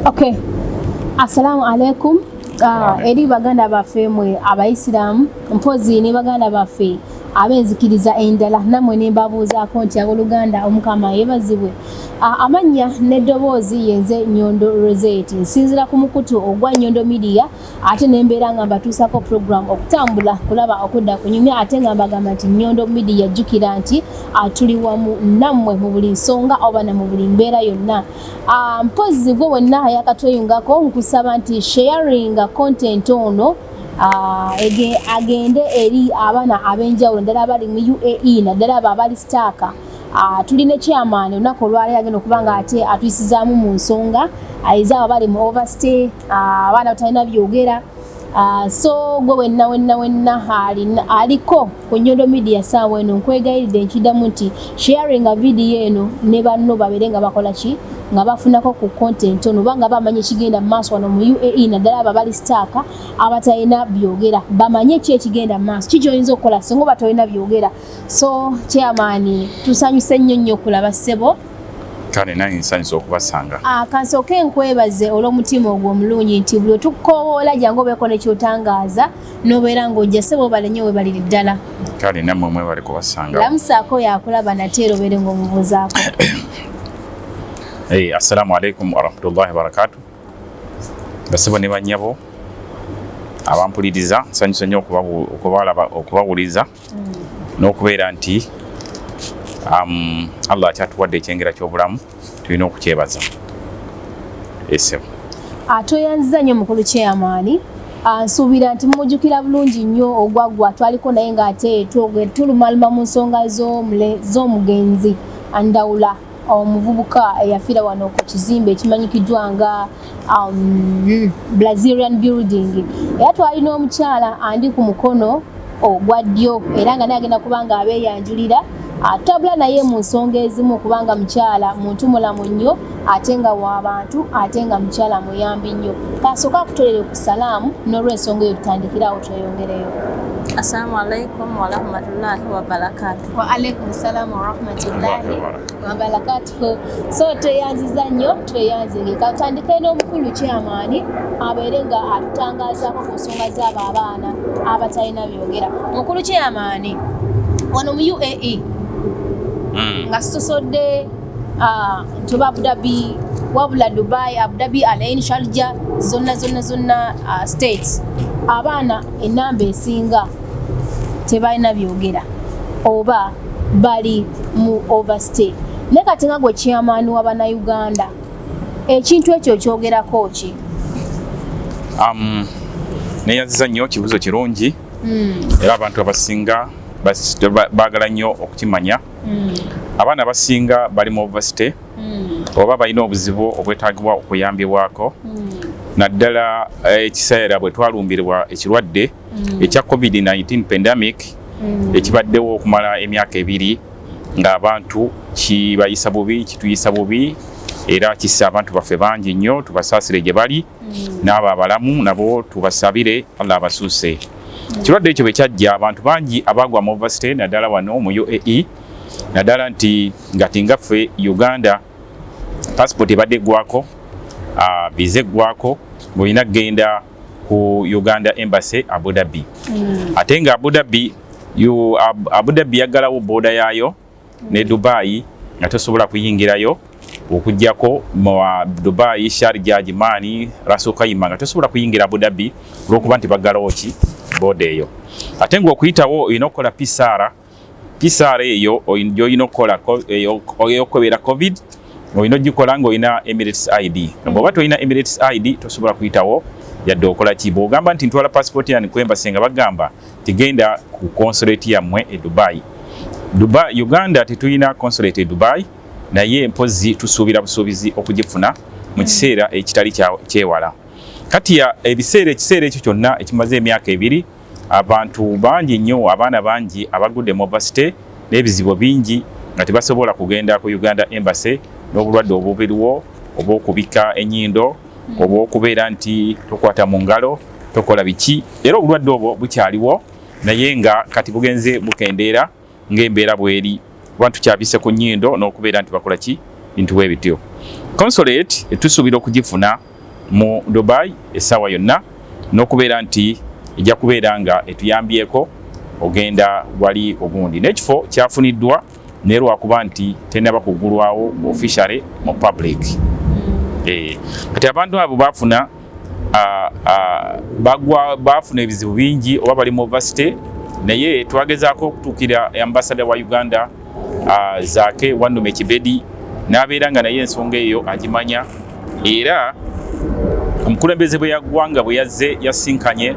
Okay. Assalamu alaikum. Eri baganda baffe mwe Abayisiraamu, mpozi ne baganda baffe ab'enzikiriza endala, nammwe ne mbabuuzaako nti abooluganda, Omukama yeebazibwe. Amannya n'eddoboozi yenze Nyondo Rosette, nsinzira ku mukutu ogwa Nyondo Media, ate ne mbeera nga mbatuusako program Okutambula Kulaba Okudda Kunyumya, ate nga mbagamba nti Nyondo Media, jjukira nti tuli wamu nammwe mu buli nsonga oba na mu buli mbeera yonna. Mpozi gwe wenna ayakatweyungako, nkusaba nti sharinga content ono agende eri abaana ab'enjawulo, naddala abali mu UAE, naddala abo abali stuck. Tulina chairman olunaku olwaleero agenda okuba nga ate atuyisizaamu mu nsonga ezaabo abali mu overstay, abaana batalina byogera. So gwe wenna wenna wenna aliko ku Nyondo Media saawa eno, nkwegayiridde nkiddamu nti sharinga video eno ne banno babeere nga bakola ki, nga bafunako ku content ono, oba nga bamanya ekigenda mu maaso wano mu UAE, naddala abo abali stuck, abatalina byogera, bamanye ki ekigenda mu maaso, ki kyoyinza okukola singa oba tolina byogera. So chairman, tusanyuse nnyo nnyo okulaba, ssebo. Kale nange nsanyusa okubasanga. Kansooke nkwebaze olw'omutima ogwo omulungi nti buli otukoowoola jangu obeeko nekyotangaaza n'obeera ng'ojja. Ssebo, obale nnyo, webalire ddala. Kale nammwe mwebale kubasanga. Lamusaako yakulaba nate era obeere ng'omubuuzaako. Hey, assalamu alaikum warahmatullahi wabarakatu. Basebo ne bannyabo abampuliriza, nsanyusa nnyo okubawuliza n'okubeera nti Allah akyatuwadde ekyengera ky'obulamu, tulina okukyebaza, esebo. Tweyanziza nnyo, mukulu chairman. Nsuubira nti mumujjukira bulungi nnyo ogwaggwa twaliko naye ng'ate tulumaluma mu nsonga z'omugenzi Andawula, omuvubuka eyafiira wano ku kizimbe ekimanyikiddwa nga Brazilian Building. Era twalina omukyala andi ku mukono ogwa ddyo, era nga naye agenda kuba nga abeeyanjulira, atabula naye mu nsonga ezimu, kubanga mukyala muntu mulamu nnyo, ate nga w'abantu, ate nga mukyala muyambi nnyo. Kasooka akutolere ku salaamu, n'olwensonga eyo tutandikirawo tweyongereyo. Assalamu alaikum warahmatullahi wabarakatuh. Wa alaikum salaamu warahmatullahi wabarakatuh. So tweyanziza nnyo, tweyanzige. Katandike n'omukulu chairman abeere nga atutangazaako ku nsonga z'abo abaana abatalina byogera. Mukulu chairman, wano mu UAE, nga sosodde nti oba Abu Dhabi, wabula Dubai, Abu Dhabi, Al Ain, Sharjah, zonna zonna zonna, states, abaana enamba esinga tebalina byogera oba bali mu overstay. Naye kati nga gwe chairman w'abannayuganda, ekintu ekyo okyogerako ki? Neyanziza nnyo, kibuzo kirungi era abantu abasinga baagala nnyo okukimanya. Abaana abasinga bali mu overstay oba balina obuzibu obwetaagibwa okuyambibwako, naddala ekiseera bwe twalumbirwa ekirwadde ekya COVID-19 pandemic ekibaddewo okumala emyaka 2, ng'abantu kibayisa bubi, kituyisa bubi, era kissa abantu baffe bangi nnyo. Tubasaasire gye bali, n'abo abalamu nabo tubasabire Allah abasuuse. Ekirwadde ekyo bwe kyajja, abantu bangi abagwa mu overstay, naddala wano mu UAE, naddala nti nga tingaffe Uganda passport ebadde eggwako, visa eggwako, ng'olina kugenda ku Uganda Embassy Abu Dhabi, ate nga Abu Dhabi, Abu Dhabi yaggalawo border yaayo ne Dubai, nga tosobola kuyingirayo okuggyako mu Dubai, Sharjah, Ajman, Ras Al Khaimah, nga tosobola kuyingira Abu Dhabi olwokuba nti baggalawo ki border eyo. Ate ng'okuyitawo olina okukola PCR. PCR eyo gy'olina okukola ey'okukebera COVID, olina ogikola ng'olina Emirates ID. Bw'oba tolina Emirates ID, tosobola kuyitawo yadde okola ki. Bw'ogamba nti ntwala passport yange ku embassy, nga bagamba tigenda ku consulate yammwe e Dubai. Dubai, Uganda tetulina consulate e Dubai, naye mpozi tusuubira busuubizi okugifuna mu kiseera ekitali kyewala. Kati ebiseera ekiseera ekyo kyonna ekimaze emyaka 2, abantu bangi nnyo, abaana bangi abagudde mu overstay n'ebizibu bingi, nga tebasobola kugenda ku Uganda Embassy n'obulwadde obubiriwo, oba okubika ennyindo, oba okubeera nti tokwata mu ngalo, tokola biki. Era obulwadde obwo bukyaliwo, naye nga kati bugenze bukendeera ng'embeera bweri, kuba tukyabise ku nnyindo n'okubeera nti bakola ki, bintu bwe bityo. Consulate tusuubira okugifuna. Mu Dubai essaawa yonna n'okubeera nti ejja kubeera nga etuyambyeko ogenda wali ogundi n'ekifo kyafuniddwa, naye lwakuba nti tenaba kugulwawo officially mu public. Kati abantu abo bafuna bagwa bafuna ebizibu bingi oba bali mu overstay, naye twagezaako okutuukira ambassador wa Uganda, Zaake Wannume Kibedi, n'abeera nga naye ensonga eyo agimanya. Era omukulembeze bwe yaggwanga bwe yazze yasinkanye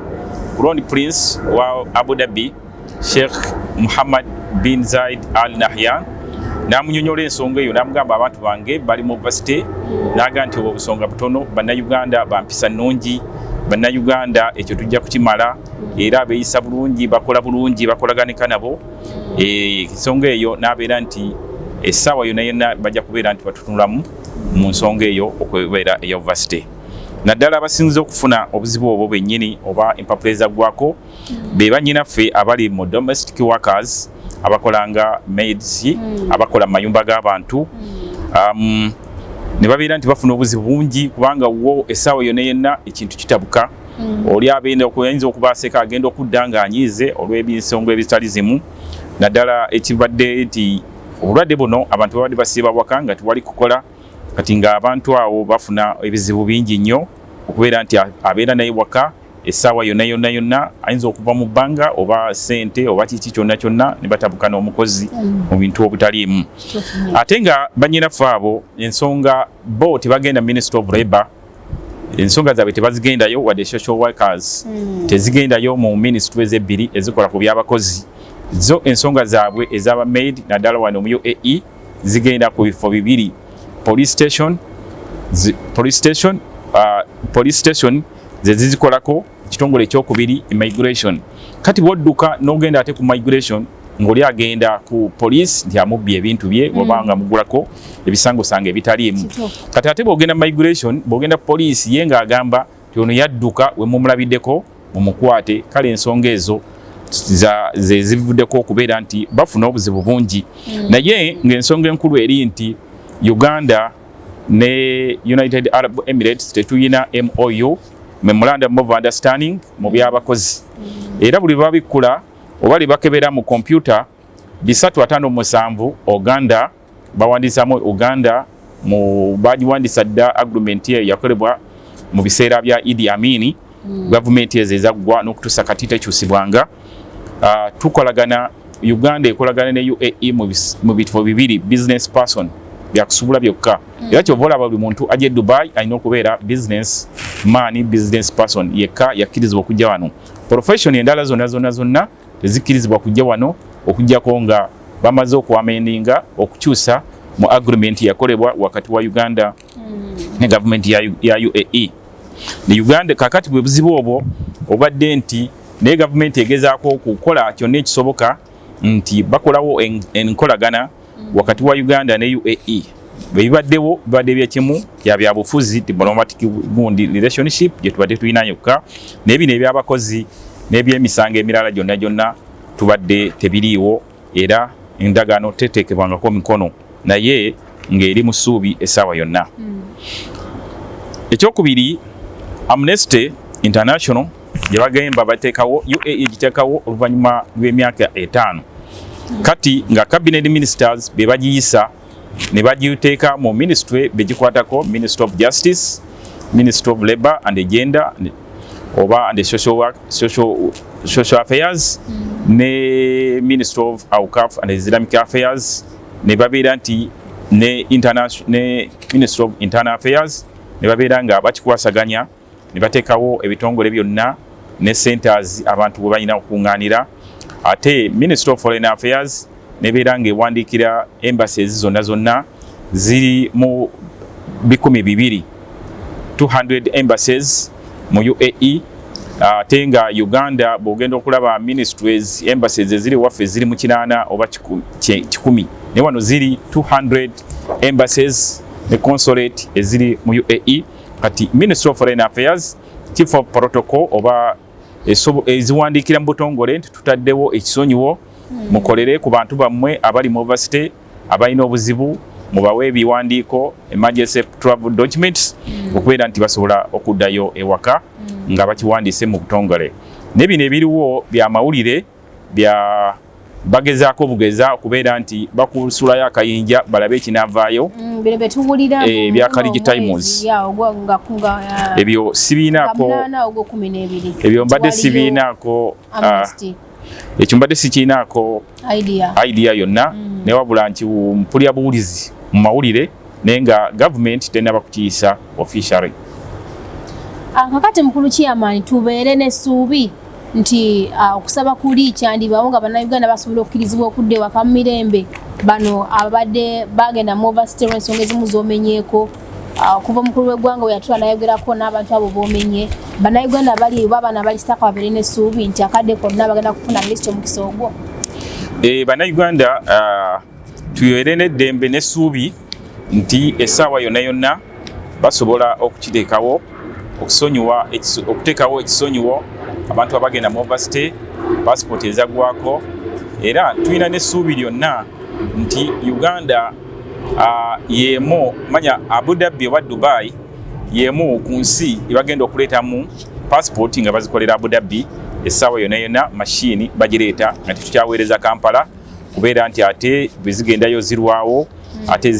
Crown Prince wa Abu Dhabi, Sheikh Muhammad bin Zaid Al Nahyan, n'amunyonyola ensonga eyo, n'amugamba abantu bange bali mu overstay, n'agamba nti obwo obusonga butono, Bannayuganda bampisa nnungi, Bannayuganda ekyo tujja kukimala, era beeyisa bulungi, bakola bulungi, bakolaganika nabo. Ensonga eyo n'abeera nti essaawa yonna yonna bajja kubeera nti batutunulamu mu nsonga eyo okubeera eya overstay, naddala abasinze okufuna obuzibu obwo bwennyini oba empapula ezaggwako be bannyinaffe abali mu domestic workers, abakolanga maids, abakola mu mayumba g'abantu, ne babeera nti bafuna obuzibu bungi kubanga wo essaawa yonna yenna ekintu kitabuka. Oli abeenda ayinza okuba aseka, agenda okudda ng'anyiize olw'ebinsonga ebitali zimu, naddala ekibadde nti obulwadde buno abantu babadde basiiba waka nga tewali kukola. Kati ng'abantu awo bafuna ebizibu bingi nnyo okubeera nti abeera naye waka essaawa yonna yonna yonna ayinza okuva mu bbanga oba sente oba kiki kyonna kyonna ne batabuka n'omukozi mu bintu obutaliimu. Ate nga bannyinaffe abo ensonga bo tebagenda Ministry of Labor, ensonga zaabwe tebazigendayo, wadde social workers tezigendayo mu ministries ebbiri ezikola ku byabakozi. Zo ensonga zaabwe ez'aba maid, naddala wano mu UAE, zigenda ku bifo bibiri: police station, police station ze zizikolako, ekitongole ekyokubiri immigration. Kati bwodduka n'ogenda ate ku migration ng'oli agenda ku police nti amubbye ebintu bye oba nga mugulako ebisangosanga ebitaliimu. Kati ate bw'ogenda migration, bw'ogenda police, ye ng'agamba nti ono yadduka, we mumulabiddeko mumukwate. Kale ensonga ezo ze zivuddeko okubeera nti bafuna obuzibu bungi, naye ng'ensonga enkulu eri nti Uganda ne United Arab Emirates tetuyina MOU, memorandum of understanding, mu byabakozi. Era buli babikkula oba libakebera mu kompyuta 357 Uganda bawandiisamu Uganda mu bagiwandisa dda. Agreement eyo yakolebwa mu biseera bya Idi Amini, gavumenti ezo ezaggwa n'okutuusa kati tekyusibwanga. Tukolagana, Uganda ekolagana ne UAE mu bifo bibiri: business person, byakusubula byokka. Era kyova olaba buli muntu ajja e Dubai alina okubeera business man, business person yekka yakkirizibwa okujja wano. Profession endala zonna zonna zonna tezikkirizibwa kujja wano okujjako nga bamaze okuamendinga, okukyusa mu agreement yakolebwa wakati wa Uganda ne gavumenti ya UAE ne Uganda. Kakati bwe buzibu obwo obadde nti naye gavumenti egezaako okukola kyonna ekisoboka nti bakolawo enkolagana wakati wa Uganda ne UAE. Bebibaddewo bibadde byekimu bya byabufuzi, diplomatic gundi relationship gye tubadde tulina yokka, naye bino ebyabakozi n'ebyemisango emirala gyonna gyonna tubadde tebiriiwo, era endagaano teteekebwangako mikono, naye ng'eri mu ssuubi essaawa yonna. Ekyokubiri, Amnesty International gye bagamba bateekawo, UAE giteekawo oluvannyuma lw'emyaka 5 kati nga cabinet ministers be bagiyisa ne bagiteeka mu ministry begikwatako: Ministry of Justice, Ministry of Labor and Gender oba and social work, social affairs, ne Ministry of Awqaf and Islamic Affairs, ne babeera nti ne international ne Ministry of Internal Affairs, ne babeera nga bakikwasaganya ne bateekawo ebitongole byonna ne centers abantu bwe balina okukuŋŋaanira. Ate Ministry of Foreign Affairs nebeera ng'ewandiikira embassies zonna zonna, ziri mu 200, 200 embassies mu UAE. Ate nga Uganda bw'ogenda okulaba ministries, embassies eziri waffe ziri mu 80 oba 100, naye wano ziri 200 embassies ne consulate eziri mu UAE. Kati Ministry of Foreign Affairs, Chief of Protocol oba eziwandiikira mu butongole nti tutaddewo ekisonyiwo, mukolere ku bantu bammwe abali mu overstay, abalina obuzibu. Mubawe ebiwandiiko, emergency travel documents, okubeera nti basobola okuddayo ewaka nga bakiwandiise mu butongole. Ne bino ebiriwo byamawulire bya bagezaako bugeza okubeera nti bakusulayo akayinja balabe ekinaavaayo. Bino byetuwulira. Ebya Khaleej Times. Ebyo sibiinaako. Munaana ogw'okumi n'ebiri. Ebyo mbadde sibiinaako. Amnesty. Ekyo mbadde sikiinaako idea. Idea yonna, naye wabula nti mpulira buwulizi mu mawulire, naye nga gavumenti tenaba kukiyisa officially. Kakati mukulu chairman, tubeere n'essuubi nti okusaba kuli kyandibawo nga Bannayuganda basobola okukkirizibwa okudda ewaka mu mirembe, bano ababadde bagenda mu overstay olw'ensonga ezimu z'omenyeeko, okuva omukulu w'eggwanga we yatula nayogerako n'abantu abo b'omenye, Bannayuganda bali oba abaana bali stuck babeere n'essuubi nti akadde konna bagenda kufuna at least omukisa ogwo? Bannayuganda, tubeere n'eddembe n'essuubi nti essaawa yonna yonna basobola okukiteekawo okusonyiwa, okuteekawo ekisonyiwo abantu abagenda mu overstay, passport ezaggwako. Era tulina n'essuubi lyonna nti Uganda yemu, manya Abu Dhabi oba Dubai yemu ku nsi ebagenda okuleetamu passport nga bazikolera Abu Dhabi. Essaawa yonna yonna mashini bagireeta nga tetukyaweereza Kampala, kubeera nti ate bwe zigendayo zirwawo, ate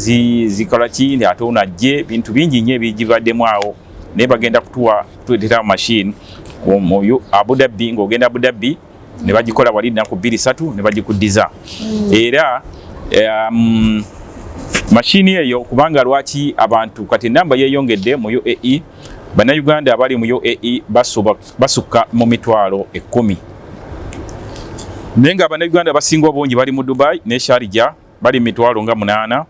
zikola ki nti ate ono ajje, bintu bingi nnyo ebigibaddemu awo. Naye bagenda kutuwa kutuleetera mashini mu Abu Dhabi, ng'ogenda Abu Dhabi ne bagikola wali nnaku 2, 3 ne bagikuddiza. Era mashini eyo, kubanga lwaki abantu kati enamba yeeyongedde mu UAE? Bannayuganda abali mu UAE basukka mu 100,000, naye nga Bannayuganda abasinga obungi bali mu Dubai ne Sharjah, bali 800,000.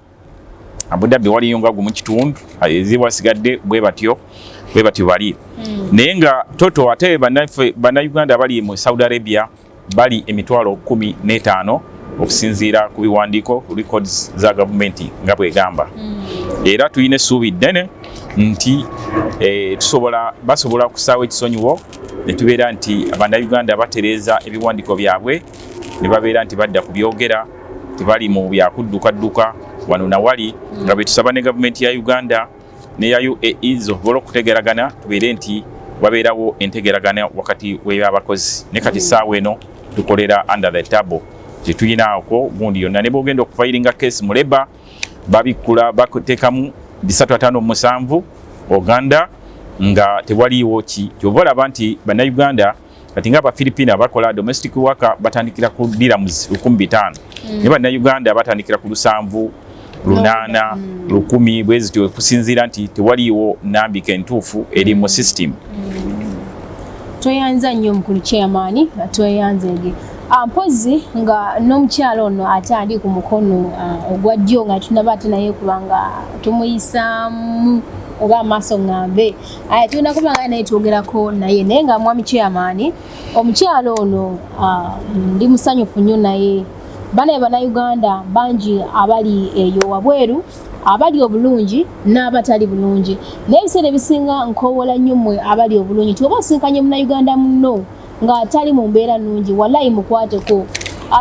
Abu Dhabi waliyo nga 1.5, eziwasigadde bwe batyo bwe batyo bali. Naye nga toto ate bannaffe Bannayuganda abali mu Saudi Arabia bali 15,000 okusinziira ku biwandiiko, records za gavumenti nga bwegamba. Era tulina essuubi ddene nti tusobola, basobola okusaawo ekisonyiwo ne tubeera nti Bannayuganda batereeza ebiwandiiko byabwe ne babeera nti badda ku byogera, tebali mu byakuddukadduka wano nawali, nga bwe tusaba ne gavumenti ya Uganda neya UAE zosobola okutegeragana, tubeere nti wabeerawo entegeragana wakati w'abakozi. Ne kati saawa eno tukolera under the table, tetulinaako gundi yonna. Ne bwogenda okufayiringa case mu labour, babikkula, bakuteekamu 357 oganda nga tewaliiwo ki. Kyova olaba nti Bannayuganda kati nga Abafilipina bakola domestic worker batandikira ku dirhams 1500, naye Bannayuganda batandikira ku 700, 800, 1000, bwe zityo, okusinziira nti tewaliiwo nambika entuufu eri mu system. Tweyanza nnyo omukulu chairman, tweyanzeege. Mpozi nga n'omukyalo ono ate ali ku mukono ogwa ddyo nga tunaba ate naye kubanga tumuyisaamu oba amaaso ŋŋambe, aya tulina kuba nga naye twogerako naye. Naye nga mwami chairman, omukyalo ono ndi musanyufu nnyo, naye banaye Bannayuganda bangi abali eyo wabweru, abali obulungi n'abatali bulungi, naye ebiseera ebisinga nkoowola nnyo mmwe abali obulungi nti oba osinkanye Munnayuganda munno ng'atali mu mbeera nnungi, wallayi mukwateko.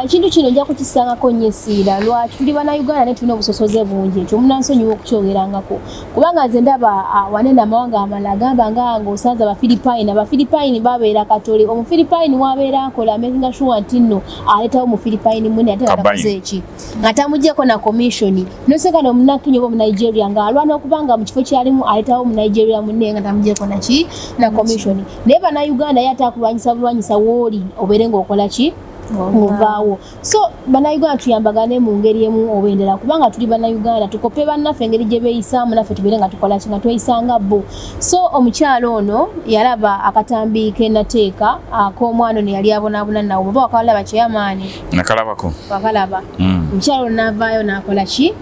Ekintu kino nja kukisangako nnyo essiira. Lwaki? Tuli Bannayuganda naye tulina obusosoze bungi. Ekyo munansonyiwa okukyogerangako, kubanga nze ndaba wanene amawanga amalala gamba nga ng'osanze Abafilipayini. Abafilipayini babeera katole, Omufilipayini wabeera akola making sure nti nno aleetawo Omufilipayini munne ate nga takoze eki, nga tamugyeko na commission. Noseka Omunakenya oba Omunigeria ng'alwana okuba nga mu kifo kyalimu aleetawo Omunigeria munne nga tamugyeko naki, na commission. Naye Bannayuganda ye ate akulwanyisa bulwanyisa wooli obeere ng'okola ki, ng'ovaawo. So Bannayuganda tuyambagane mu ngeri emu oba endala, kubanga tuli Bannayuganda. Tukope bannaffe engeri gye beeyisaamu, naffe tubeere nga tukola ki, nga tweyisanga bo. So omukyalo ono yalaba akatambi kenateeka ak'omwana ono yali abonaabona nawo, oba wakalaba, chairman? Nakalabako. Wakalaba? Omukyalo ono n'avaayo n'akola ki?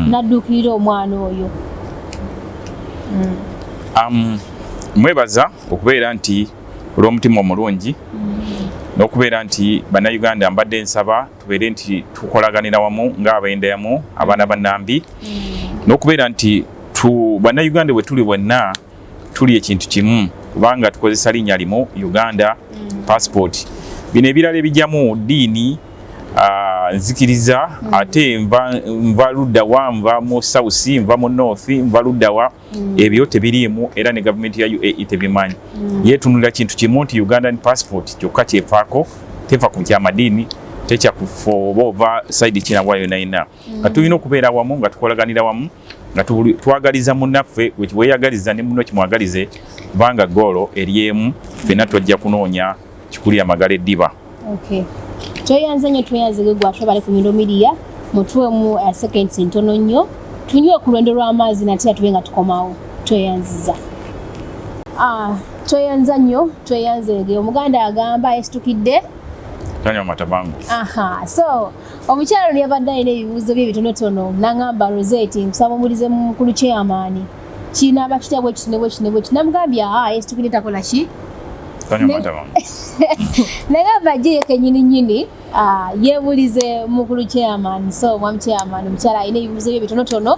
N'adduukirira omwana oyo. Mwebaza okubeera nti olw'omutima omulungi n'okubeera nti Bannayuganda mbadde nsaba tubeere nti tukolaganira wamu ng'abendamu abaana bannambi, n'okubeera nti Bannayuganda bwe tuli bwenna tuli ekintu kimu, kubanga tukozesa linnya limu, Uganda, passport. Bino ebirala ebijjamu ddiini. Nzikiriza ate nva luddawa, nva mu south, nva mu north, nva luddawa, ebyo tebiriimu, era ne gavumenti ya UAE tebimanyi. Yeetunulira kintu kimu nti Ugandan passport kyokka kyefaako, tefa ku kyamadiini, tekya kufa oba ova side kinawa yonna yonna. Nga tulina okubeera wamu, nga tukolaganira wamu, nga twagaliza munnaffe weeyagaliza ne muno kimwagalize, kubanga goal eri emu, ffenna twajja kunoonya kikuli amagala eddiba. Okay. Tweyanze nnyo, tweyanze gwe atwebale ku Nyundo Media. Mutuwemu seconds ntono nnyo, tunywe ku lwendo lw'amazzi nate tube nga tukomawo. Tweyanziza. Tweyanza nnyo, tweyanzege. Omuganda agamba yasitukidde tanywa matabangu. Aha, so omukyalo ono yabadde alina ebibuuzo bye bitonotono, n'aŋŋamba, "Rosette, nkusaba omulize mu mukulu chairman, kinaaba kitya bwe kiti ne bwe kiti ne bwe kiti." Namugambye, "Aa, yesitukidde takola ki?" Tanywa matabangu. Nagamba gye ye kenyini nyini yeebulize mukulu chairman. So mwami chairman, omukyala alina ebibuuzo bye bitonotono,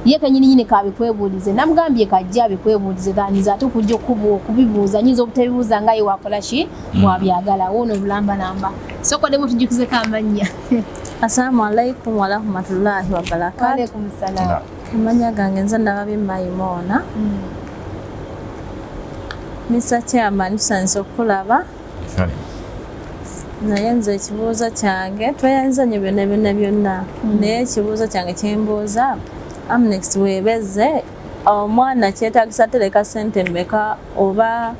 ye kenyini nyini kabikwebuulize. Namugambye kajja abikwebuulize, thaniza ate okujja okubibuuza nyinza obutabibuuza nga ye wakola ki bwabyagala. Wuuno obulambalamba, sokodemu tujjukizeko amannya. Assalamu alaikum warahmatullahi wabarakatu. Waalaikum salaam. Amannya gange nze Nababi Maimoona. Mr Chairman, tusanyuse okukulaba, naye nze ekibuuzo kyange, tweyanziza nnyo byonna byonna byonna, naye ekibuuzo kyange kyembuuza, amnesty weebeze, omwana kyetagisa tereka sente mmeka oba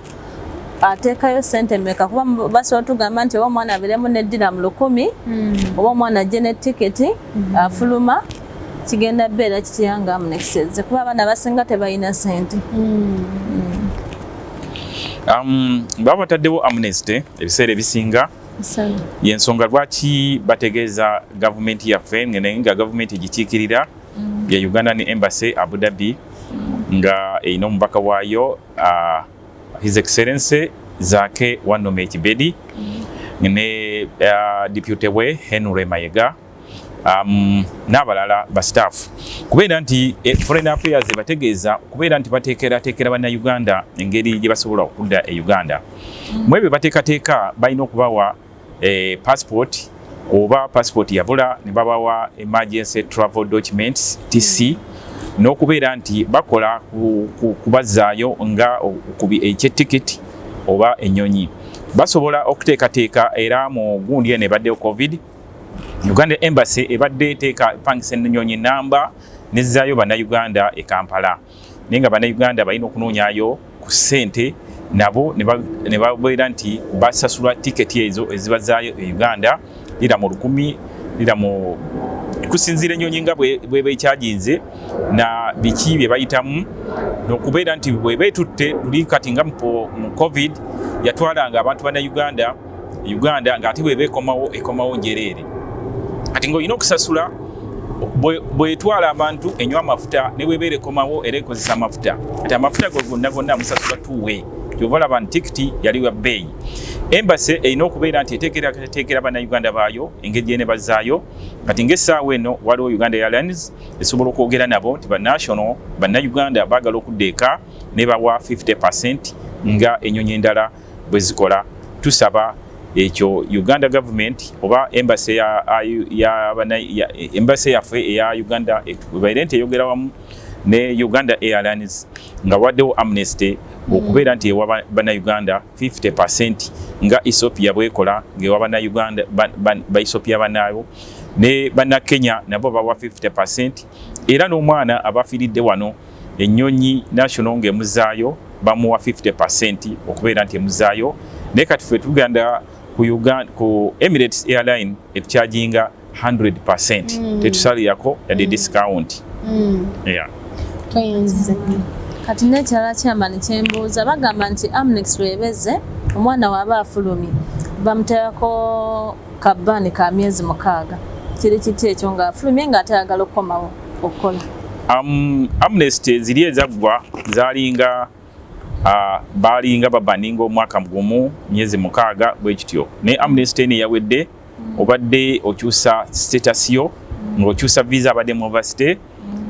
ateekayo sente mmeka? Kuba basobola tugamba nti oba omwana abeeremu neddira mu 1000, oba omwana ajje ne tiketi afuluma, kigenda beera kitya nga amnesty ezze? Kuba abaana abasinga tebalina sente. Baba bataddewo amnesty, ebiseera ebisinga yensonga lwaki bategeeza gavumenti yaffe, naye nga gavumenti egikiikirira ya Uganda ne Embassy Abu Dhabi, nga erina omubaka waayo, His Excellency Zaake Wanome Kibedi, ne deputy we Henry Mayega, n'abalala ba staff, kubeera nti Foreign Affairs bategeeza kubeera nti bateekerateekera Bannayuganda engeri gye basobola okudda e Uganda. Mu ebyo bateekateeka, balina okubawa passport, oba passport yabula ne babawa emergency travel documents, TC, n'okubeera nti bakola kubazzaayo nga ekyetikiti oba ennyonyi basobola okuteekateeka. Era mu gundi eno ebaddeyo COVID, Uganda Embassy ebadde eteeka epangisa ennyonyi namba nezzaayo Bannayuganda e Kampala, naye nga Bannayuganda balina okunoonyayo ku ssente nabo ne babeera nti basasula tiketi ezo ezibazaayo e Uganda, lira mu 1000, lira mu kusinziira ennyonyi nga bweba ekyajinze na biki bye bayitamu, n'okubeera nti bweba etutte luli. Kati nga mu COVID yatwalanga abantu Bannayuganda Uganda, ng'ate bweba ekomawo, ekomawo njereere. Kati ng'olina okusasula bwetwala abantu, enywa amafuta, ne bwebeera ekomawo era ekozesa amafuta. Kati amafuta go gonna gonna musasula tuwe, kyova olaba nti tikiti yali wa bbeeyi. Embassy erina okubeera nti eteekerateekera Bannayuganda baayo engeri gyene bazzaayo. Kati ng'essaawa eno waliwo Uganda Airlines, esobola okwogera nabo nti banational Bannayuganda baagala okudda eka, ne bawa 50% nga ennyonyi endala bwe zikola. Tusaba ekyo Uganda government oba embassy ya embassy yaffe eya Uganda ebaire nti eyogera wamu ne Uganda Airlines nga waddewo amnesty, okubeera nti ewa Bannayuganda 50% nga Ethiopia bwekola, ng'ewa Bannayuganda ba Ethiopia bannaayo, ne Bannakenya nabo bawa 50%. Era n'omwana abafiiridde wano, ennyonyi national ng'emuzaayo bamuwa 50% okubeera nti emuzaayo. Naye kati ffe tugenda ku Uganda, ku Emirates Airline etucharginga 100%, tetusalirako yadde discount. Yeah. Tweyanziza nnyo. Kati n'ekirala kyamani kyembuuza, bagamba nti amnesty lwebeze, omwana waaba afulumye bamuteekako kabaani ka myezi 6. Kiri kiti ekyo ng'afulumye ng'ate ayagala okukomawo okukola? Amnesty ziri ezaggwa zalinga balinga babaninga omwaka gumu myezi 6 bwe kityo, naye amnesty eno eyawedde obadde okyusa status yo, ng'okyusa visa, abadde mu overstay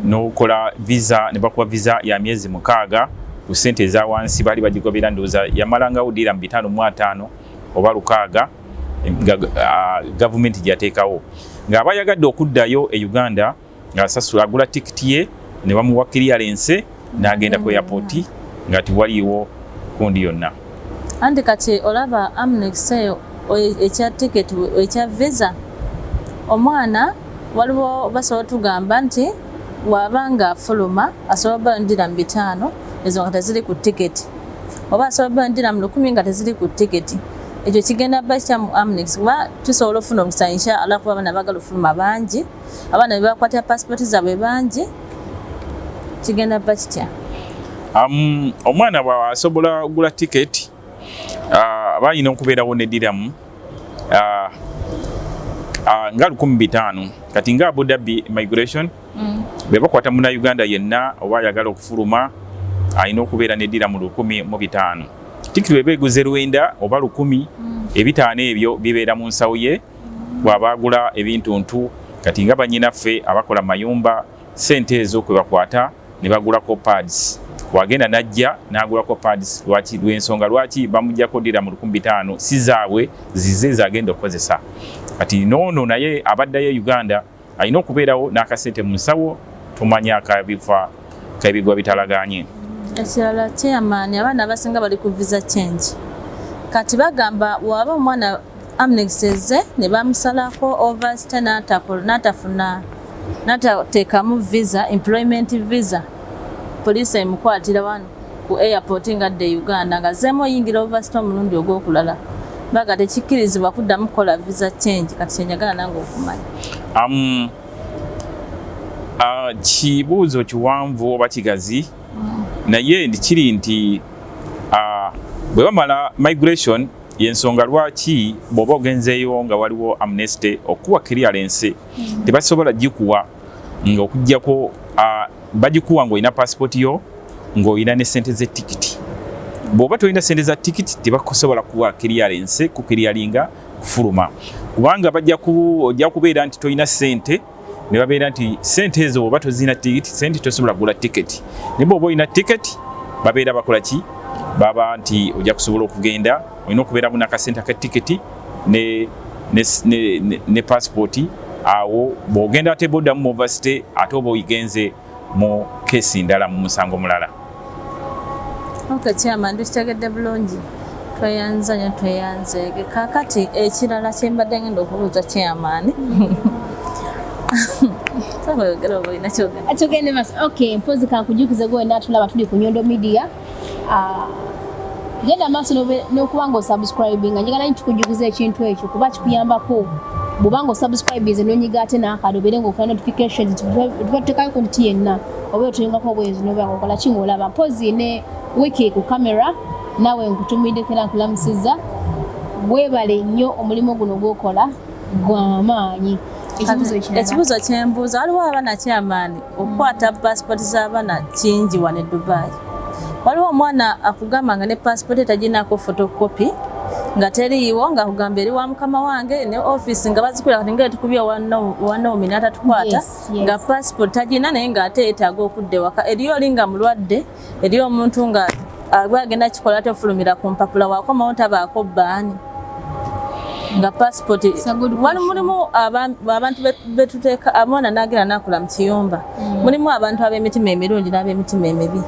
n'okola visa ne bakuwa visa ya myezi 6 ku ssente eza wansi. Baali bagigobera, ndowooza yamalangawo dira mu 550 oba 600, gavumenti gyateekawo. Ng'aba ayagadde okuddayo e Uganda, ng'asasula, agula tikiti ye ne bamuwa clearance n'agenda ku airport nga tiwaliiwo kundi yonna. Anti kati olaba Amnex eyo ekya ticket, ekya visa, omwana waliwo basobola tugamba nti waba nga afuluma asobola bba ndira mu 500 ezo nga teziri ku tiketi, oba asobola bba ndira mu 1000 nga teziri ku tiketi. Ekyo kigenda bba kitya mu Amnex? Kuba tusobola ofuna omukisa insha Allah, kuba abaana baagala ofuluma bangi, abaana be bakwatira pasipoti zaabwe bangi, kigenda bba kitya? Omwana bw'aba asobola okugula tiketi, aba alina okubeerawo ne diramu nga 1500. Kati nga Abu Dhabi migration bwe bakwata Munnayuganda yenna oba ayagala okufuluma, alina okubeera ne diramu 1500. Tikiti bweba eguze 900 oba 1000, 500 ebyo bibeera mu nsawo ye bw'aba agula ebintuntu. Kati nga bannyinaffe abakola mayumba, sente ezo kwe bakwata ne bagulako pads, wagenda najja n'agulako pads. Lwaki? Lwensonga lwaki bamugjako dira mu 1500, si zaabwe, zize zagenda okukozesa. Kati noono naye abaddayo e Uganda alina okubeerawo n'akasente mu nsawo, tumanya akabifa kebigwa bitalaganye. Ekirala, chairman, abaana abasinga bali ku visa change. Kati bagamba waba omwana Amnex eze ne bamusalako overstay n'atafuna, n'atateekamu visa, employment visa, poliisi emukwatira wano ku airport nga adda e Uganda nga zeemu oyingira overstay omulundi ogw'okulala, baga tekikkirizibwa kuddamu kukola visa change. Kati kyenjagala nange okumanya. Kibuuzo kiwanvu oba kigazi, naye kiri nti bwe bamala migration, yensonga lwaki bw'oba ogenzeeyo nga waliwo amnesty, okuwa clearance tebasobola gikuwa nga okugjako bagikuwa ng'olina passport yo, ng'olina ne sente z'etikiti. Bw'oba tolina sente za tikiti, tebakusobola kuwa clearance kuclearinga kufuluma, kubanga bajja ku ojja kubeera nti tolina sente, ne babeera nti sente ezo bw'oba tozina tikiti, sente tosobola kugula tiketi. Naye bw'oba olina tiketi, babeera bakola ki? Baba nti ojja kusobola okugenda. Olina okubeeramu n'akasente aka tiketi ne passport. Awo bw'ogenda ate boddamu mu overstay, ate oba oyigenze mu case ndala, mu musango mulala. Ok chairman, tukitegedde bulungi, tweyanza nnyo, tweyanzeege. Kaakati ekirala kyembadde ngenda okubuuza chairman, oyogera oba olina kyogenda? Tugende maaso. Okay, mpozi kankujukize gwe wena tulaba, tuli ku Nyondo Media. Ah, genda maaso n'okuba nga osubscribinga. Njagala nyo tukujukiza ekintu ekyo kuba kikuyambako. Bw'oba nga osubscribinze n'onyiga ate n'akade, obeere nga ofuna notifications tuba tutekayo content yenna oba otulingako obwenzi, noba nga okola ki ng'olaba. Mpozi ne wiki ku camera, naawe nkutumiddeko era nkulamusizza. Weebale nnyo omulimu guno gw'okola gw'amaanyi. Ekibuuzo ekirala? Ekibuuzo kyembuuza, waliwo abaana, chairman, okukwata pasipoti z'abaana kingi wano e Dubai. Waliwo omwana akugamba nga ne pasipoti etaginako photocopy, nga teriiwo, nga akugamba eri wa mukama wange ne office nga bazikwira. Kati nga tukubye wa Naomi n'atatukwata, nga pasipoti tagina, naye ng'ate yeetaaga okudda ewaka. Eriyo oli nga mulwadde, eriyo omuntu nga aba agenda kikola ate ofulumira ku mpapula, wakomawo tabaako baani nga passport. It's a good Wali question. Mulimu abantu betuteeka omwana n'agenda n'akola mu kiyumba. Mulimu abantu ab'emitima emirungi n'ab'emitima emibi.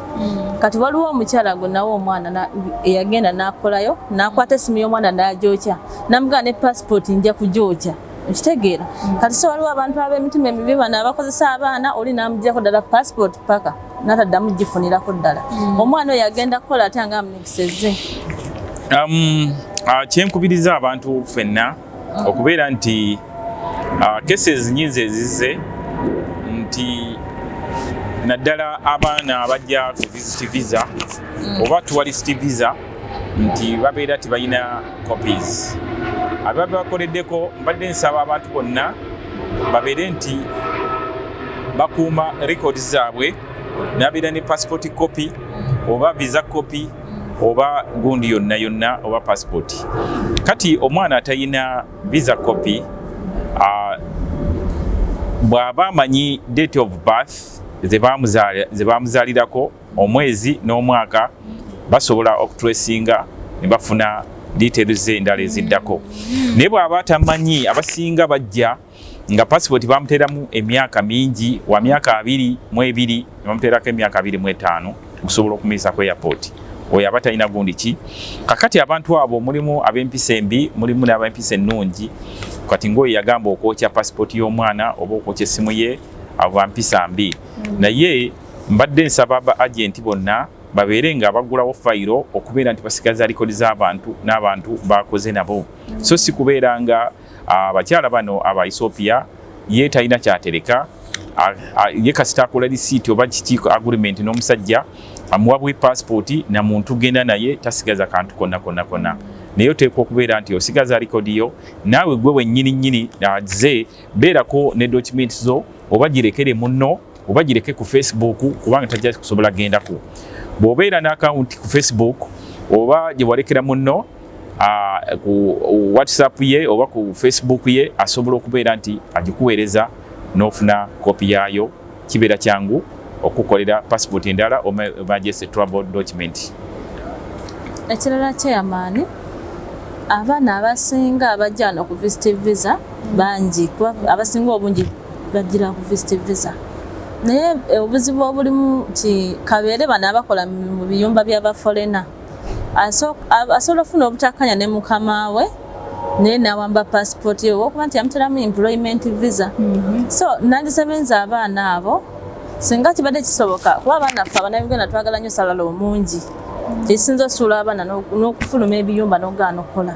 Kati waliwo omukyala gwe nawe omwana eyagenda n'akolayo, n'akwata essimu y'omwana n'agyokya, namugamba ne passport nja kugyokya, okitegeera? Kati so waliwo abantu ab'emitima emibi, bano abakozesa abaana. Oli n'amugyako ddala passport paka n'ataddamu gifunirako ddala. Omwana oyo agenda kukola ate nga amnikisezze? Kyenkubiriza abantu ffenna okubeera nti cases nyingi ezizze nti naddala abaana abajja ku visit visa oba tourist visa nti babeera tebalina copies ababa bakoleddeko. Mbadde nsaba abantu bonna babeere nti bakuuma records zaabwe, nabeera ne passport copy oba visa copy oba gundi yonna yonna oba passport. Kati omwana atalina visa copy, bw'aba amanyi date of birth ze bamuzaalirako, omwezi n'omwaka, basobola okutracinga ne bafuna details ze endala eziddako. Naye bw'aba tamanyi, abasinga bajja Nga passport bamuteeramu emyaka mingi, wa myaka 22, bamuteerako emyaka 25 okusobola okumuyisa ku airport. Oyo aba talina gundi ki. Kakati abantu abo mulimu ab'empisa embi, mulimu n'ab'empisa ennungi. Kati ng'oyo yagamba okwokya passport y'omwana oba okwokya essimu ye, abo bampisa mbi. Naye mbadde nsaba ba agenti bonna babeere nga baggulawo fayiro okubeera nti basigaza likodi z'abantu n'abantu bakoze nabo, so si kubeera nga abakyala bano aba Ethiopia, ye talina kyatereka, ye kasita akola risiiti oba kiki, agreement n'omusajja, amuwa bwe passport na muntu genda naye, tasigaza kantu konna konna konna. Naye oteekwa okubeera nti osigaza likodi yo naawe gwe wennyini nnyini aze beerako ne document zo, oba girekere munno oba gireke ku Facebook, kubanga tajja kusobola gendako. Bw'obeera n'akawunti ku Facebook oba gye walekera munno ku WhatsApp ye oba ku Facebook ye, asobola okubeera nti agikuweereza n'ofuna kopi yaayo. Kibeera kyangu okukolera passport endala oba emergency travel document. Ekirala, chairman, abaana abasinga abajja wano ku visit visa bangi, kuba abasinga obungi bajjira ku visit visa, naye obuzibu obulimu ki kabeere bano abakola mu biyumba by'aba foreigner asobola okufuna obutakkanya ne mukama we, naye nawamba passport ye olwokuba nti yamuteramu employment visa. So nandisebenza abaana abo singa kibadde kisoboka, kuba abaana ffe Abannayuganda twagala nnyo salary omungi, ekisinza osuula abaana n'okufuluma ebiyumba n'okugaana okukola.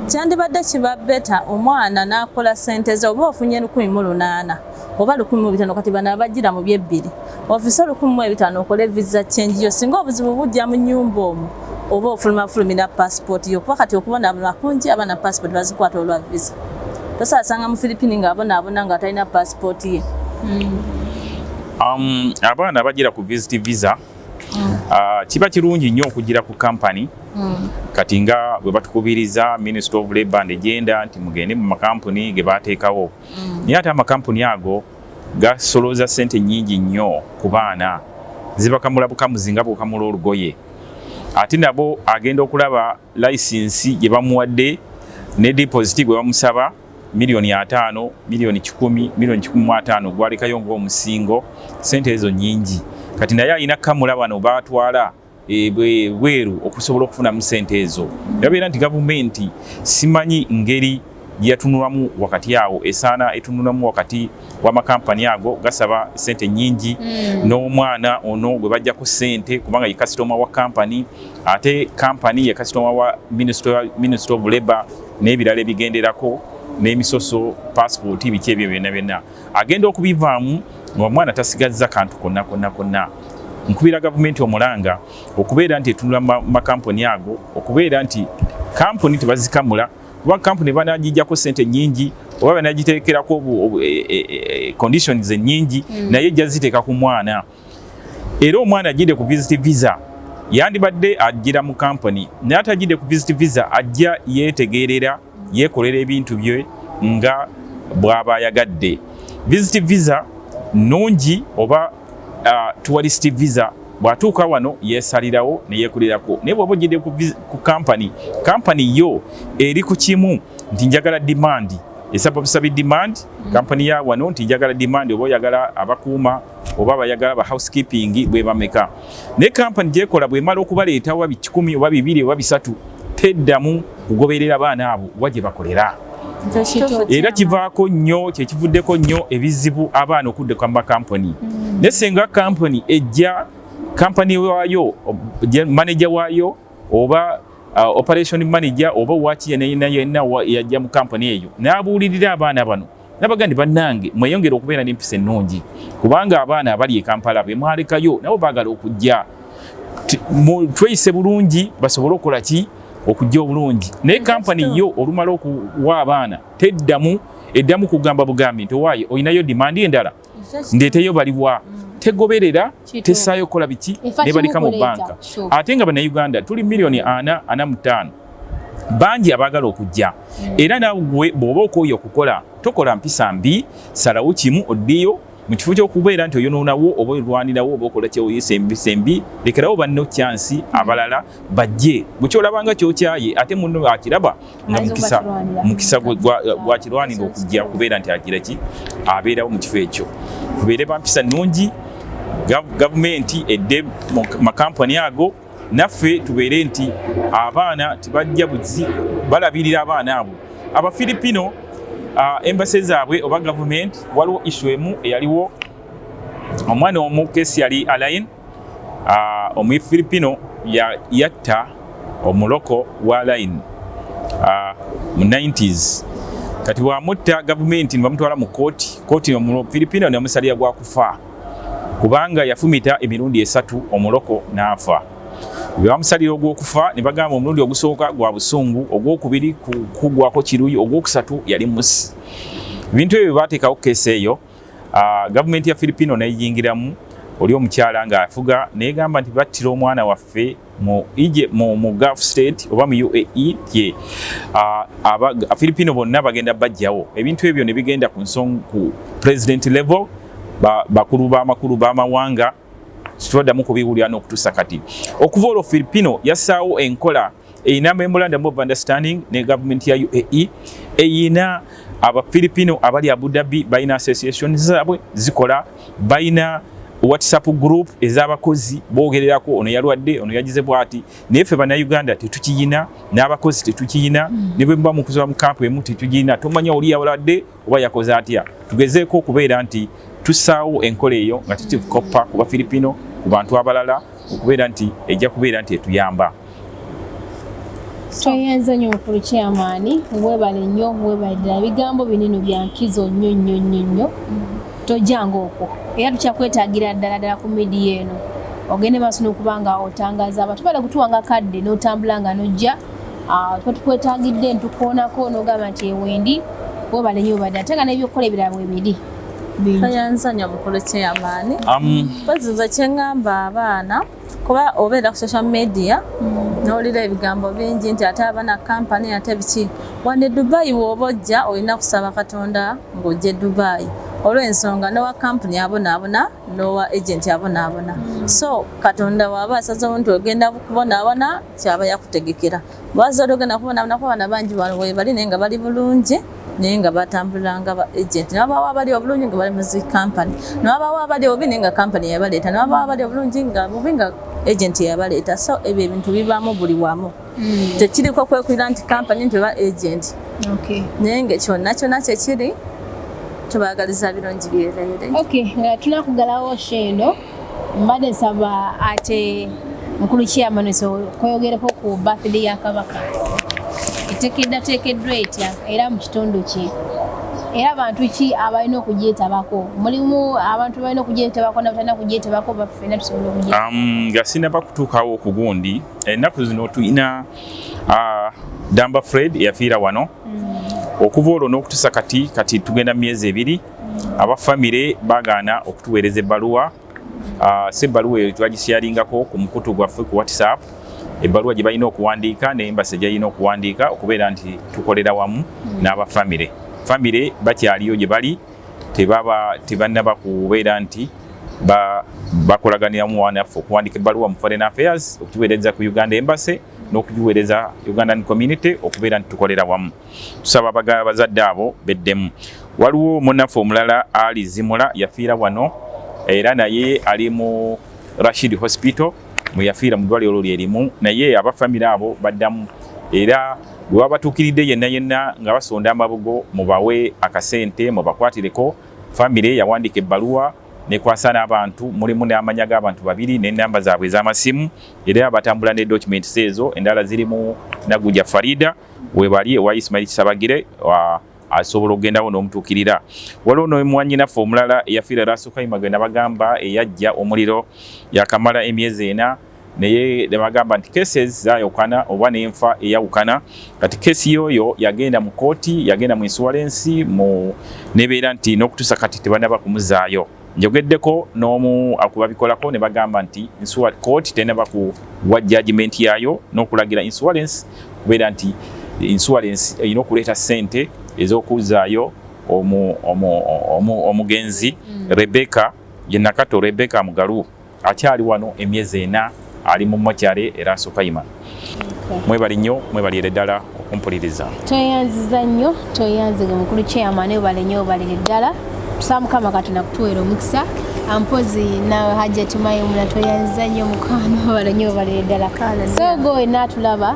Kyandibadde kiba better omwana n'akola sente ze, oba ofunye 1800 oba 1500. Kati bano abajjira mu byebbiri, ofise 1500, okole visa change yo. Singa obuzibu bujja mu nnyumba omwo, oba ofuluma fulumira passport yo, kuba kati okubonaabona kungi, abaana passport bazikwata olwa visa. Tosaasanga mu Filipini ng'abonaabona nga talina passport ye. Abaana abagira ku visit visa, kiba kirungi nnyo okugira ku kampani. Kati nga bwe batukubiriza Minister of Labor and Gender nti mugende mu makampuni ge bateekawo, naye ate amakampuni ago gasolooza ssente nnyingi nnyo ku baana, zibakamula bukamuzi nga bw'okamula olugoye. Ate nabo agenda okulaba license gye bamuwadde ne deposit gwe bamusaba 5 miliyoni, 100 miliyoni, 150 miliyoni, gwalekayo ng'omusingo. Sente ezo nnyingi. Kati naye alina kamula bano batwala bweru okusobola okufunamu sente ezo. Yabeera nti gavumenti simanyi ngeri gyeyatunulamu wakati awo, esaana etunulamu wakati w'amakampani ago gasaba sente nnyingi n'omwana ono gwe bajjako sente, kubanga ye kasitoma wa kampani, ate kampani ye kasitoma wa Minister of Labor n'ebirala ebigenderako n'emisoso, passport, biki ebyo byonna byonna agenda okubivaamu nga omwana tasigazza kantu konna konna konna. Nkubira gavumenti omulanga okubeera nti etunula mu makampuni ago, okubeera nti kampuni tebazikamula, kuba kampuni banagijjako sente nyingi oba banagiteekerako conditions ennyingi, naye ejja ziteeka ku mwana. Era omwana ajjidde ku visit visa yandibadde ajjira mu kampuni, naye ate ajjidde ku visit visa ajja yeetegerera, yeekolera ebintu bye nga bw'aba ayagadde. Visit visa nungi oba tourist visa, bw'atuuka wano yeesalirawo ne yeekolерako. Naye bw'oba ojjidde ku kampani, kampani yo eri ku kimu nti njagala demand, esaba busabi demand. Kampani ya wano nti njagala demand, oba oyagala abakuuma oba abayagala ba housekeeping bwe bameka, naye kampani gyekola bwemala okubaleeta oba 100 oba 200 oba 300, teddamu kugoberera baana abo wa gye bakolera. Era kivaako nnyo, kyekivuddeko nnyo ebizibu abaana okudduka mu makampuni. Naye singa kampuni ejja, kampani waayo, manager waayo oba operation manager oba waki yenna yenna yajja mu kampani eyo n'abuulirira abaana bano nabaga nti bannange, mweyongere okubeera n'empisa ennungi, kubanga abaana abali e Kampala be mwalekayo nabo baagala okujja. Tweyise bulungi basobole okukola ki, okujja obulungi. Naye kampani yo olumala okuwa abaana teddamu, eddamu kugamba bugambi nti owaaye olinayo demand endala, ndeeteyo baliwa. Tegoberera, tesaayo kukola biki, nebalika mu banka. Ate nga Bannayuganda tuli 445 miliyoni, bangi abaagala okujja. Era nawe bw'oba okooye okukola, tokola mpisa mbi, salawo kimu oddeyo. Mu kifo ky'okubeera nti oyonoonawo oba olwanirawo oba okola kyeoyisa embisa embi, lekerawo banno chance abalala bajje. Bwe kyolabanga kyokyaye, ate munno akiraba nga Ayinza mukisa okubakirwanira. Mukisa gwakirwanira okujja okubeera nti agira ki, abeerawo mu kifo ekyo. Tubeere bampisa nnungi, gavumenti edde mu makampani ago, naffe tubeere nti abaana tebajja buzi balabirira abaana abo. Abafilipino, embassy zaabwe oba gavumenti, waliwo issue emu eyaliwo, omwana omu case yali Al Ain, omufilipino yatta omuloko wa Al Ain mu 90s. Kati bwamutta, gavumenti nebamutwala mu kooti. Kooti omufilipino nebamusalira gwa kufa kubanga yafumita emirundi 3 omuloko n'afa. Bwe bamusalira ogw'okufa, ne bagamba omulundi ogusooka gwa busungu, ogwokubiri kugwako kiruyi, ogwokusatu yali musi. Ebintu ebyo bateekawo case eyo, gavumenti ya Filipino neyingiramu, oli omukyala ng'afuga, neyegamba nti battira omwana waffe mu ije mu Gulf State oba mu UAE ye aba Filipino bonna bagenda bajjawo. Ebintu ebyo ne bigenda ku nsonga ku president level, bakulu b'amakulu b'amawanga, twaddamu kubiwulira n'okutuusa kati. Okuva olwo Filipino yassaawo enkola eyina memorandum of understanding ne gavumenti ya UAE, eyina Abafilipino abali Abu Dhabi balina association zaabwe zikola, balina WhatsApp group ez'abakozi boogererako, ono yalwadde, ono yagize bwati. Naye ffe Bannayuganda tetukiyina, n'abakozi tetukiyina, ne bwe muba mukuziba mu kampu emu tetugiyina, tomanya oli yalwadde oba yakoze atya. Tugezeeko okubeera nti tussaawo enkola eyo nga tutikoppa ku Bafilipino, ku bantu abalala, okubeera nti ejja kubeera nti etuyamba. Tweyanza nnyo mukulu chairman, weebale nnyo, weebale ddala. Ebigambo binino bya nkizo nnyo nnyo nnyo nnyo. Tojjanga okwo, era tukyakwetaagira ddala ddala ku media eno, ogende maaso n'okuba nga otangaaza abantu. Bale kutuwanga kadde n'otambula nga n'ojja. Tuba tukwetaagidde ntukoonako n'ogamba nti ewendi. Weebale nnyo, weebale ddala, ate nga n'ebyokukola ebirala bwe biri bingi. Tweyanza nnyo mukulu chairman. Mpozi nze kyeŋŋamba abaana, kuba obeera ku social media n'owulira ebigambo bingi nti ate abaana kampani ate biki. Wano e Dubai w'oba ojja olina kusaba Katonda ng'ojja e Dubai, olw'ensonga n'owa kampuni abonaabona, n'owa agent abonaabona. So Katonda w'aba asazewo nti ogenda kubonaabona, kyaba yakutegekera. Bwazadde ogenda kubonaabona, kuba abaana bangi wano webali naye nga bali bulungi, naye nga batambulanga ba agent. Nabawo abali obulungi nga bali mu zi kampani, nabawo abali obubi naye nga kampani yabaleeta, nabawo abali obulungi nga bubi nga agent yabaleeta. So ebyo ebintu bibaamu buli wamu, tekiriko kwekulira nti kampani nti oba agent, naye nga kyonna kyonna kyekiri, tubaagaliza birungi byereere. Okay, nga tunakugalawo show eno, mbadde nsaba ate mukulu chairman so kweyogereko ku birthday ya Kabaka. Eteekeddwateekeddwa etya, era mu kitundu ki, era abantu ki abalina okugyetabako? Mulimu abantu balina okugyetabako nabatalina kugyetabako, baffena tusobola okugye Nga sinaba kutuukawo ku gundi, ennaku zino tulina Damba Fred eyafiira wano. Okuva olwo n'okutusa kati, kati tugenda mu myezi 2, abafamire bagaana okutuweereza ebbaluwa. Si ebbaluwa eyo twagisharingako ku mukutu gwaffe ku WhatsApp, ebbaluwa gye balina okuwandiika ne embassy gyalina okuwandiika okubeera nti tukolera wamu n'abafamire. Famire bakyaliyo gye bali, tebaba tebannaba kubeera nti bakolaganiramu wanaffe okuwandiika ebbaluwa mu foreign affairs, okugiweereza ku Uganda Embassy n'okugiweereza Ugandan community, okubeera nti tukolera wamu. Tusaba abazadde abo beddemu. Waliwo munnaffe omulala Ali Zimula, yafiira wano era naye ali mu Rashid Hospital mwe yafiira, mu ddwaliro lye limu. Naye abafamire abo baddamu, era bwe babatuukiridde yenna yenna nga basonda amabugo, mubawe akasente mubakwatireko. Famire yawandiika ebbaluwa nekwasa n'abantu, mulimu n'amanya g'abantu babiri n'ennamba zaabwe ez'amasimu, era batambula ne documents ezo. Endala ziri mu Naguja Farida webali ewa Ismail Kisabagire, asobola okugendawo n'omutuukirira. Waliwo nomwanyinaffe omulala eyafiira Rasukaima gwe nabagamba eyajja omuliro, yakamala emyezi 4, naye nebagamba nti cases zayawukana oba nenfa eyawukana. Kati case yoyo yagenda mu kooti, yagenda mu insurance, mu nebeera nti n'okutuusa kati tebanaba kumuzaayo. Njogeddeko n'omu akubabikolako ne bagamba nti court tenaba kuwa judgment yayo n'okulagira insurance kubeera nti insurance erina okuleeta ssente ez'okuzaayo. Omugenzi Rebecca ye Nakato Rebecca Mugalu akyali wano emyezi 4 ali mu mokyale era Sukayima. Mwebali nnyo, mwebalire ddala okumpuliriza. Tweyanziza nnyo, tweyanziga mukulu chairman, webale nnyo, webalire ddala. Tusaba Mukama Katonda kutuweera omukisa. Ampozi nawe Hajjati Mayimuna tweyanziza nnyo mukwano, webale nnyo, webalire ddala. So gwe wenna atulaba,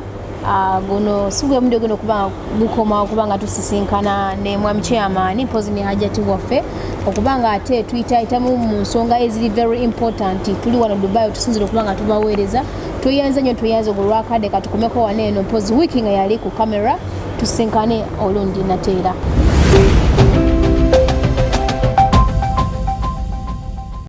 guno si gwe mudde guno kuba gukoma okuba nga tusisinkana ne mwami chairman mpozi ne Hajjati waffe, okuba nga ate tuyitayitamu mu nsonga eziri very important. Tuli wano Dubai, tusinzira okuba nga tubaweereza. Tweyanze nnyo, tweyanze ogwo olwakadde. Katukomeko wano eno, mpozi wiiki nga yali ku kamera, tusinkane olundi nateera.